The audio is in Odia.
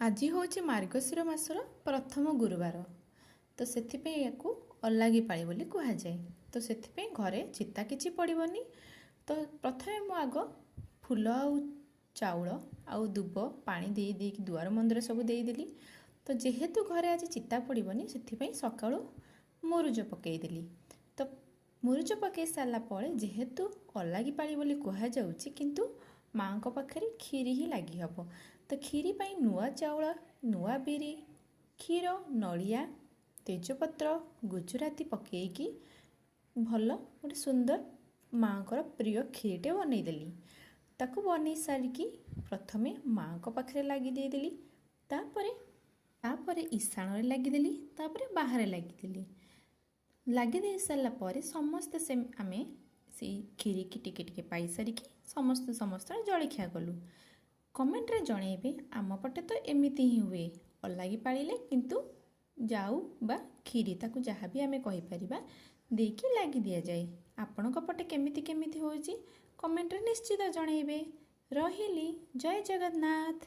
ଆଜି ହେଉଛି ମାର୍ଗଶିର ମାସର ପ୍ରଥମ ଗୁରୁବାର, ତ ସେଥିପାଇଁ ୟାକୁ ଅଲାଗି ପାଳି ବୋଲି କୁହାଯାଏ। ତ ସେଥିପାଇଁ ଘରେ ଚିତା କିଛି ପଡ଼ିବନି। ତ ପ୍ରଥମେ ମୁଁ ଆଗ ଫୁଲ ଆଉ ଚାଉଳ ଆଉ ଦୁବ ପାଣି ଦେଇ ଦେଇକି ଦୁଆର ମନ୍ଦିର ସବୁ ଦେଇଦେଲି। ତ ଯେହେତୁ ଘରେ ଆଜି ଚିତା ପଡ଼ିବନି, ସେଥିପାଇଁ ସକାଳୁ ମୁରୁଜ ପକାଇଦେଲି। ତ ମୁରୁଜ ପକାଇ ସାରିଲା ପରେ, ଯେହେତୁ ଅଲାଗି ପାଳି ବୋଲି କୁହାଯାଉଛି, କିନ୍ତୁ ମାଆଙ୍କ ପାଖରେ କ୍ଷୀରି ହିଁ ଲାଗି ହେବ। ତ କ୍ଷୀରି ପାଇଁ ନୂଆ ଚାଉଳ, ନୂଆ ବିରି, କ୍ଷୀର, ନଡ଼ିଆ, ତେଜପତ୍ର, ଗୁଜୁରାତି ପକାଇକି ଭଲ ଗୋଟେ ସୁନ୍ଦର ମାଆଙ୍କର ପ୍ରିୟ କ୍ଷୀରିଟେ ବନେଇଦେଲି। ତାକୁ ବନେଇ ସାରିକି ପ୍ରଥମେ ମାଆଙ୍କ ପାଖରେ ଲାଗି ଦେଇଦେଲି, ତାପରେ ଇଶାଣରେ ଲାଗିଦେଲି, ତାପରେ ବାହାରେ ଲାଗିଦେଲି। ଲାଗି ଦେଇ ସାରିଲା ପରେ ସମସ୍ତେ ସେ ଆମେ ସେଇ କ୍ଷୀରିକି ଟିକେ ଟିକେ ପାଇସାରିକି ସମସ୍ତେ ସମସ୍ତେ ଜଳଖିଆ କଲୁ। କମେଣ୍ଟରେ ଜଣେଇବେ, ଆମ ପଟେ ତ ଏମିତି ହିଁ ହୁଏ ଅଲାଗି ପାଳିଲେ, କିନ୍ତୁ ଯାଉ ବା କ୍ଷୀରି, ତାକୁ ଯାହା ବି ଆମେ କହିପାରିବା, ଦେଇକି ଲାଗି ଦିଆଯାଏ। ଆପଣଙ୍କ ପଟେ କେମିତି କେମିତି ହେଉଛି, କମେଣ୍ଟରେ ନିଶ୍ଚିତ ଜଣେଇବେ। ରହିଲି, ଜୟ ଜଗନ୍ନାଥ।